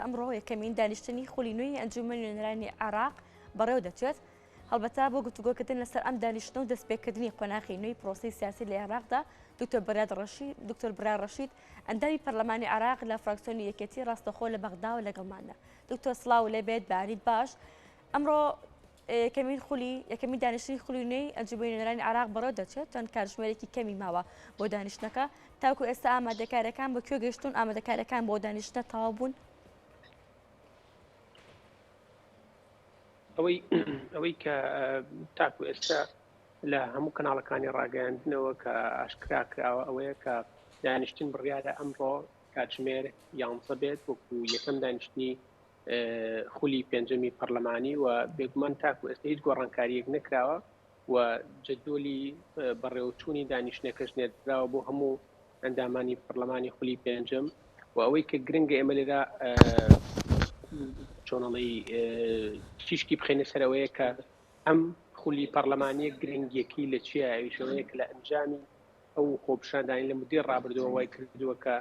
ئەمڕۆ یەکەمین دانیشتنی خولی نوێی ئەنجومەنی نوێنەرانی عێراق بەڕێوە دەچێت. هەڵبەتە بۆ گفتوگۆکردن لەسەر ئەم دانیشتنە و دەستپێکردنی قۆناغی نوێی پرۆسەی سیاسی لە عێراقدا، دکتۆر بڕیار ڕەشید دکتۆر بڕیار ڕەشید ئەندامی پەرلەمانی عێراق لە فراکسیۆنی یەکێتی ڕاستەخۆ لە بەغداوە لەگەڵمانە. دکتۆر سڵاو لێبێت، بەیانیت باش. ئەمڕۆ یەکەمین خولی یەکەمین دانیشتنی خولی نوێی ئەنجومەنی نوێنەرانی عێراق بەڕێوە دەچێت، چەند کاتژمێرێکی کەمی ماوە بۆ دانیشتنەکە. تاکو ئێستا ئامادەکارییەکان بە کوێ گەیشتوون؟ ئامادەکارییەکان بۆ دانیشتنە تەواو بوون؟ ئەوەی ئەوەی کە تاکو ئێستا لە هەموو کەناڵەکانی ڕاگەیاندنەوە کە ئاشکرا کراوە ئەوەیە کە دانیشتن بڕیارە ئەمڕۆ کاتژمێر یانزە بێت وەکو یەکەم دانیشتنی خولی پێنجەمی پەرلەمانی و بێگومان تاکو ئێستا هیچ گۆڕانکاریەک نەکراوە و جەدۆلی بەڕێوەچوونی دانیشتنەکەش نێردراوە بۆ هەموو ئەندامانی پەرلەمانی خولی پێنجەم و ئەوەی کە گرنگە ئێمە لێرە چۆنەڵی تیشکی بخێنە سەرەوەیە کە ئەم خولی پەرلەمانیە گرنگیەکەی لە چیە ئەویشەوەیە کە لە ئەنجامی ئەو خۆپیشاندانی لە مدەی ڕابردووە وای کردووە کە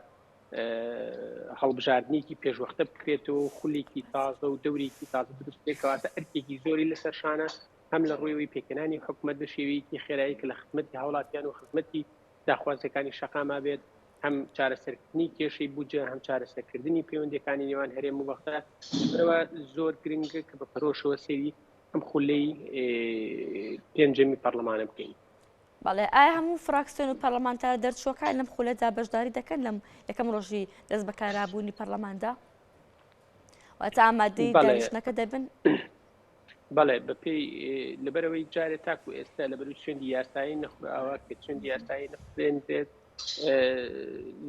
هەڵبژاردنێکی پێشوەختە بکرێتەوە و خولێکی تازە و دەورێکی تازە دروست بکرێت کەواتە ئەرکێکی زۆری لەسەر شانە هەم لە ڕوویەوەی پێکهێنانی حکومەت بە شێوەیەکی خێرایی کە لە خزمەتی هاوڵاتیان و خزمەتی داخوازیەکانی شەقاما بێت هەم چارەسەرکردنی کێشەی بودجە هەم چارەسەرکردنی پەیوەندیەکانی نێوان هەرێم و بەغدا لەبەرئەوە زۆر گرنگە کە بە پەرۆشەوە سەیری ئەم خولەی پێنجەمی پەرلەمانە بکەین. بەڵێ، ئایا هەموو فراکسیۆن و پەرلەمانتارە دەرچووەکان لەم خولەدا بەشداری دەکەن لەم یەکەم ڕۆژی دەست بەکارابوونی پەرلەماندا؟ واتە ئامادەی دانیشتنەکە دەبن؟ بەڵێ بەپێی لەبەرەوەی جارێ تاکو ئێستا لەبەروی سوێندی یاسایی نەخوراوە کە سوێندی یاسایی نەخورێنرێت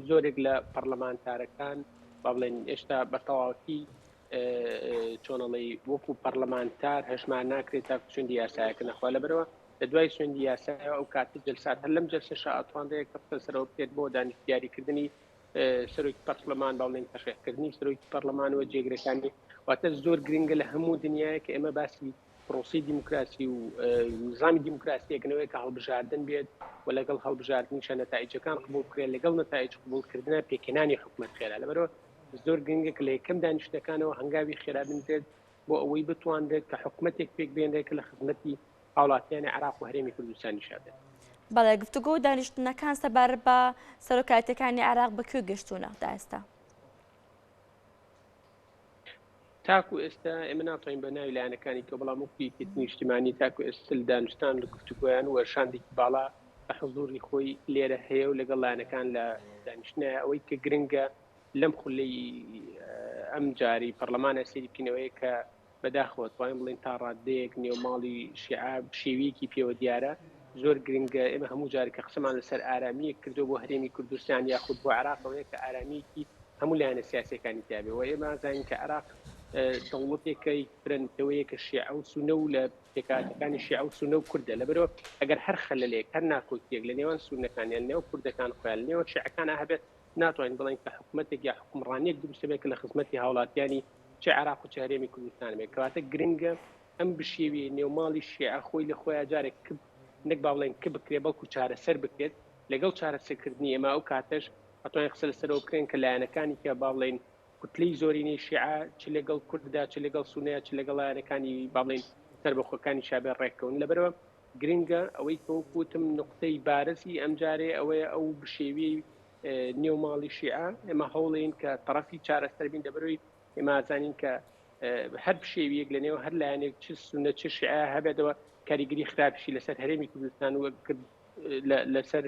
زۆرێک لە پەرلەمانتارەکان با بڵێن ئێشتا بە تەواوەتی چۆنەڵی وەکو پەرلەمانتار هەژمار ناکرێت تا سوێندی یاسایەکە نەخوا لەبەرەوە لە دوای سوێندی یاسایەوە ئەو کاتە جلسات هەر لەم جلسەشا ئەتوانرێت کە قسە سەرەوە بکرێت بۆ دانیشت دیاریکردنی سەرۆکی پەرلەمان با بڵێن تەرشیحکردنی سەرۆکی پەرلەمان و جێگرەکانی واتە زۆر گرنگە لە هەموو دنیاە کە ئێمە باسی پرۆسی دیموکراسی و نظامی دیموکراسیەکەنەوەی کە هەڵبژاردن بێت و لەگەڵ هەڵبژاردنیشە نەتایجەکان قبول بکرێت لەگەڵ نەتایج قبولکردە پێکهێنانی حکومەت خێرا لەبەرەوە زۆر گرنگە کە لە یەکەم دانیشتەکانەوە هەنگاوی خێرا بنرێت بۆ ئەوەی بتوانرێت کە حکومەتێک پێک بێنرێت کە لە خزمەتی هاوڵاتیانی عێراق و هەرێمی کوردستانیشا بێت. بەڵێ، گفتوگۆ و دانیشتنەکان سەبارەت بە سەرۆکایەتیەکانی عێراق بە کوێ گەشتوونە تا ئێستا؟ تاکو ئێستا ئێمە ناتوانین بە ناوی لایەنەکانی کە بەڵام وەکو یەکێتی نیشتیمانی تاکو ئێستا لە دانوستان لە گفتوگۆیان و شاندێکی باڵا بە حزوری خۆی لێرە هەیە و لەگەڵ لایەنەکان لە دانیشتنە ئەوەی کە گرنگە لەم خولەی ئەم جاری پەرلەمانە سەیری بکەینەوەیە کە بەداخەوە توانین بڵێین تا ڕاددەیەک نێو ماڵی شیعە شێویەکی پێوە دیارە زۆر گرنگە ئێمە هەموو جارێک کە قسەمان لەسەر ئارامییەک کردو بۆ هەرێمی کوردستان یاخود بۆ عێراقەوەیە کە ئارامییەکی هەموو لایەنە سیاسیەکانی تیابێ و ئێمە زانین کە عێراق دەوڵەتێکە فرەنەتەوەیەکە شیعە و سونە و لە پێکهاتەکانی شیعە و سونە و کوردە لەبەرەوە ئەگەر هەر خەلەلێک هەر ناکۆکیەک لە نێوان سونەکان یان نێو کوردەکان خۆیان لە نێوان شیعەکانە هەبێت ناتوانین بڵێین کە حکومەتێک یا حکومڕانیەک دروست بێت کە لە خزمەتی هاوڵاتیانی چ عێراق و چ هەرێمی کوردستان بێت کەواتە گرنگە ئەم بشێویەی نێو ماڵی شیعە خۆی لە خۆیا جارێک کپ نەک با بڵێن کپ بکرێت بەڵکو چارەسەر بکرێت لەگەڵ چارەسەرکردنی ئێمە ئەو کاتەش ئەتوانین قسە لەسەرەوە بکرێن کە لایەنەکانی کە با بڵێین کوتلەی زۆرینەی شیعە چ لەگەڵ کورددا چ لەگەڵ سونەیە چ لەگەڵ لایەنەکانی با بڵێین سەربەخۆکانی شابێ ڕێککەون لەبەرەوە گرنگە ئەوەی کە وەکو وتم نوقتەی بارزی ئەمجارەیە ئەوەیە ئەو بشێویەی نێو ماڵی شیعە ئێمە هەوڵین کە تەڕەفی چارەسەر بین لەبەرەوەی ئێمە ئازانین کە هەر بشێویەک لە نێو هەر لایەنێک چ سونە چ شیعە هەبێتەوە کاریگەری خراپیشی لەسەر هەرێمی کوردستان و لەسەر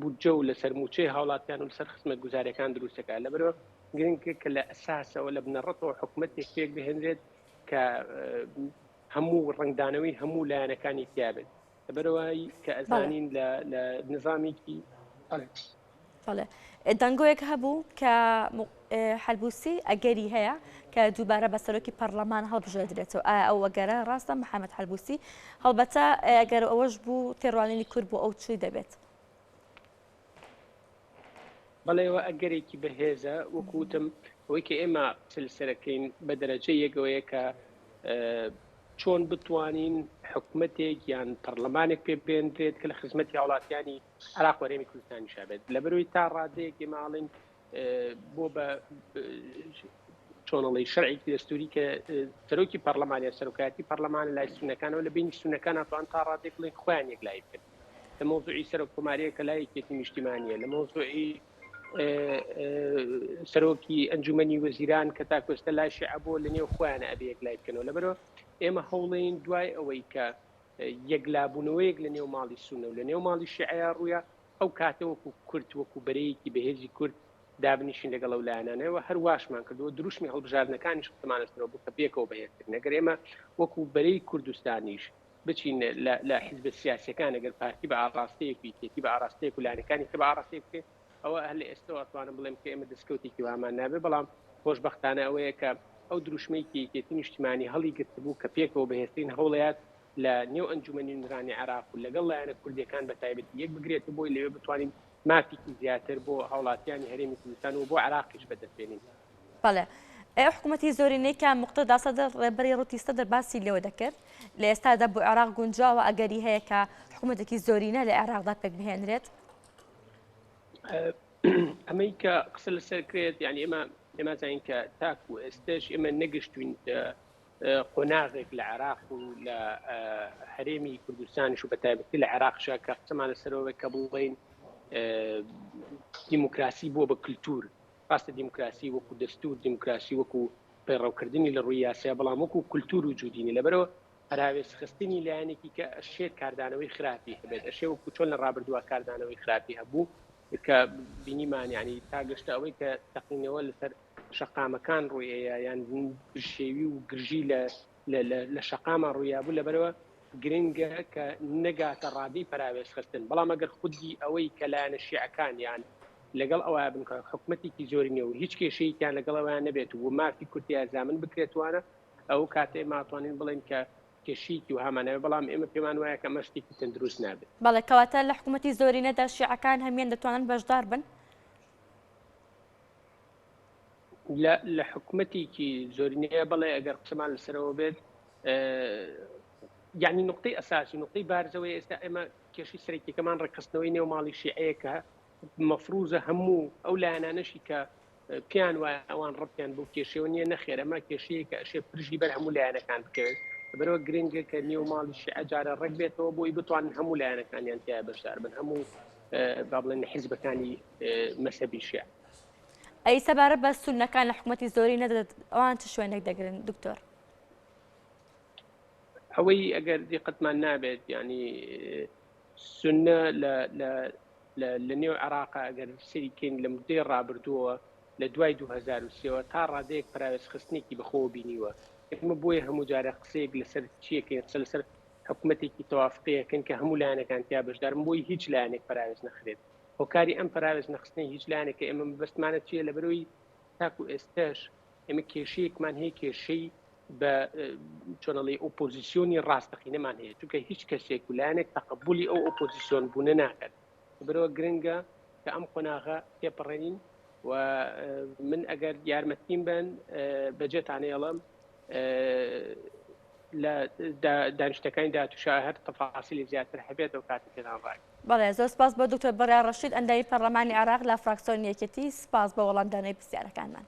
بودجە و لەسەر موچەی هاوڵاتیان و لەسەر خزمەت گوزارەکان دروستەکە لەبەرەوە گرنگە کە لە ئەساسەوە لە بنەڕەتەوە حکوومەتێک پێک بهێنرێت کە هەموو ڕەنگدانەوەی هەموو لایەنەکانی تیابێت لەبەرەوەی کە ئەزانین لە نظامێکی بەڵێ دەنگۆیەک هەبوو کە حەلبوسی ئەگەری هەیە کە دووبارە بە سەرۆکی پەرلەمان هەڵبژێردرێتەوە ئایا ئەو ئەگەرە ڕاستە محەممەد حەلبوسی هەڵبەتە ئەگەر ئەوەش بوو تێڕوانینی کورد بۆ ئەو چی دەبێت؟ بەڵێ ئەوە ئەگەرێکی بەهێزە وەکو وتم ئەوەی کە ئێمە قسە لەسەرەکەین بە دەرەجە یەکەوەیە کە چۆن بتوانین حکومەتێک یان پەرلەمانێک پێ بێنرێت کە لە خزمەتی هاوڵاتیانی عراق و هەرێمی کوردستانیشا بێت لەبەرەوەی تا ڕادەیەک ئێمە ئاڵین بۆ بە چۆنەڵی شەرعێکی دەستوری کە سەرۆکی پەرلەمان یا سەرۆکایەتی پەرلەمان لای سونەکانەوە لە بینی سونەکان ئەتوان تا ڕادەیەک بڵێن خۆیان یەکلایی بکەن لە مەوزوعی سەرۆک کۆماریە کە لای یەکێتی نیشتیمانیە لە مەوزوعی سەرۆکی ئەنجومەنی وەزیران کە تا کوێستە لای شیعە بۆ لە نێو خۆیان ئەبێ یەکلای بکەنەوە لەبەرەوە ئێمە هەوڵین دوای ئەوەی کە یەکلابوونەوەیەک لە نێو ماڵی سونە و لە نێو ماڵی شیعەیا ڕوویا ئەو کاتە وەکو کورد وەکو بەرەیەکی بەهێزی کورد دابنیشین لەگەڵ ئەو لایەنانەوە هەر واشمان کردووە دروشمی هەڵبژاردنەکانیش قسەمان لەسەرەوە بوو کە پێکەوە بەهێزترین ئەگەر ئێمە وەکو بەرەی کوردستانیش بچین لە حیزبە سیاسەکان ئەگەر پارتی بە ئاڕاستەیەک و یەکێتی بە ئاڕاستەیەک و لایەنەکانی کە بە ئاڕاستەیەک بکەین ئەوە هەر لە ئێستەوە ئەتوانم بڵێم کە ئێمە دەستکەوتێکی وامان نابێت بەڵام خۆشبەختانە ئەوەیە کە ئەو دروشمەی کە یەکێتی نیشتیمانی هەڵی گرتبوو کە پێکەوە بەهێزترین هەوڵیات لە نێو ئەنجومەنی نوێنەرانی عێراق و لەگەڵ لایەنە کوردیەکان بە تایبەتی یەک بگرێت و بۆی لەوێ بتوانین مافێکی زیاتر بۆ هاوڵاتیانی هەرێمی کوردستان و بۆ عێراقیش بەدەست بێنین. بەڵێ. ئەو حکوومەتی زۆرینەی کە موقتەدا سەدر ڕێبەری ڕوتی سەدر باسی لێوە دەکرد لە ئێستادا بۆ عێراق گونجاوە ئەگەری هەیە کە حکوومەتێکی زۆرینە لە عێراقدا پێک بهێنرێت؟ ئەمەی کە قسە لەسەر کرێت یعنی ئێمە ئێمە زانین کە تاکو ئێستش ئێمە نەگەشتوین قۆناغێک لە عێراق و لە هەرێمی کوردستانیش و بە تایبەتی لە عێراقشە کە قسەمان لەسەرەوە کە بڵین دیموکراسی بووە بە کللتور ڕاستە دیموکراسی وەکو دەستور دیموکراسی وەکو پەیڕەوکردنی لە ڕووی یاسای بەڵام وەکو کللتور و جودینی لەبەرەوە پەراوێزخستنی لایەنێکی کە ئەشێت کاردانەوەی خراپی هەبێت ئەشێ وەکو چۆن لە ڕابردووە کاردانەوەی خراپی هەبوو کە بینیمان یعنی تا گەشتە ئەوەی کە تەقینەوە لەسەر شەقامەکان ڕوویەیە یان شێوی و گرژی لە لە شەقاما ڕوویابوو لەبەرەوە گرنگە کە نەگاتە ڕادەی پەراوێزخستن بەڵام ئەگەر خودی ئەوەی کە لایەنە شیعەکان یان لەگەڵ ئەوە بن کە حکومەتێکی زۆری نیە و هیچ کێشەیەکیان لەگەڵ ئەویان نەبێت و مافی کورتیا زامن بکرێتوانە ئەو کاتێ ماتوانین بڵێن کە کێشەیەکی وهامان نابێت بەڵام ئێمە پێمان وایە کە ئەمە شتێکی تەندروست نابێت. بەڵێ کەواتە لە حکوومەتی زۆرینەدا شیعەکان هەمیان دەتوانن بەشدار بن؟ لە حکومەتێکی زۆرینەیە بەڵێ ئەگەر قسەمان لەسەرەوە بێت یعنی نقطەی ئەساسی نقطەی بارزەوەی ئێستا ئێمە کێشی سەرەکیەکەمان ڕێکخستنەوەی نێو ماڵی شیعەیە کە مەفروزە هەموو ئەو لایەنانەشی کە پێیان وایە ئەوان ڕەبتیان بەو کێشەوە نییە، نەخێر ئەمە کێشەیەکە ئەشێ پرژی بەر هەموو لایەنەکان بکەوێت، لەبەرئەوە گرنگە کە نێو ماڵی شیعە جارە ڕێک بێتەوە بۆی بتوانن هەموو لایەنەکانیان تیا بەشدار بن، هەموو با بڵێن حیزبەکانی مەسەبی شیعە. ئەی سەبارەت بە سوننەکان لە حکومەتی زۆری نەدەدات ئەوان چ شوێنێک دەگرن دکتۆر؟ ئەوەی ئەگەر دیقەتمان نابێت یعنی سوننە لە لە لە نێو عێراقا ئەگەر سەیری کەین لە مدەی ڕابردووەوە لە دوای 2003ەوە تا ڕادەیەک پەراوێزخستنێکی بەخۆوە بینیوە. ئێمە بۆیە هەموو جارێک قسەیەک لەسەر چیەکەین، قسە لەسەر حکومەتێکی تەوافقیەکەین کە هەموو لایەنەکان تیا بەشدارن بۆی هیچ لایەنێک پەراوێز نەخرێت. هۆکاری ئەم پەراوێز نەخستنەی هیچ لایەنێک کە ئێمە مەبەستمانە چییە لەبەرەوەی تاکو ئێستاش ئێمە کێشەیەکمان هەیە کێشەی بە چۆنەڵی ئۆپۆزیسیۆنی ڕاستەقینەمان هەیە چونکە هیچ کەسێک و لایەنێک تەقبولی ئەو ئۆپۆزیسیۆن بوونە ناکات برەوە گرنگە کە ئەم قۆناغە تێپەڕێنین و من ئەگەر یارمەتیم بن بەجێتانەیەڵم لە دانیشتەکانی داهاتووشا هەر تەفاسیلی زیاتر هەبێت ئەو کاتە پێتان ڕاگەیەنم. بەڵێ زۆر سپاس بۆ دکتۆر بڕیار ڕەشید ئەندامی پەرلەمانی عێراق لە فراکسیۆنی یەکێتی سپاس بۆ وەڵامدانەوەی پرسیارەکانمان.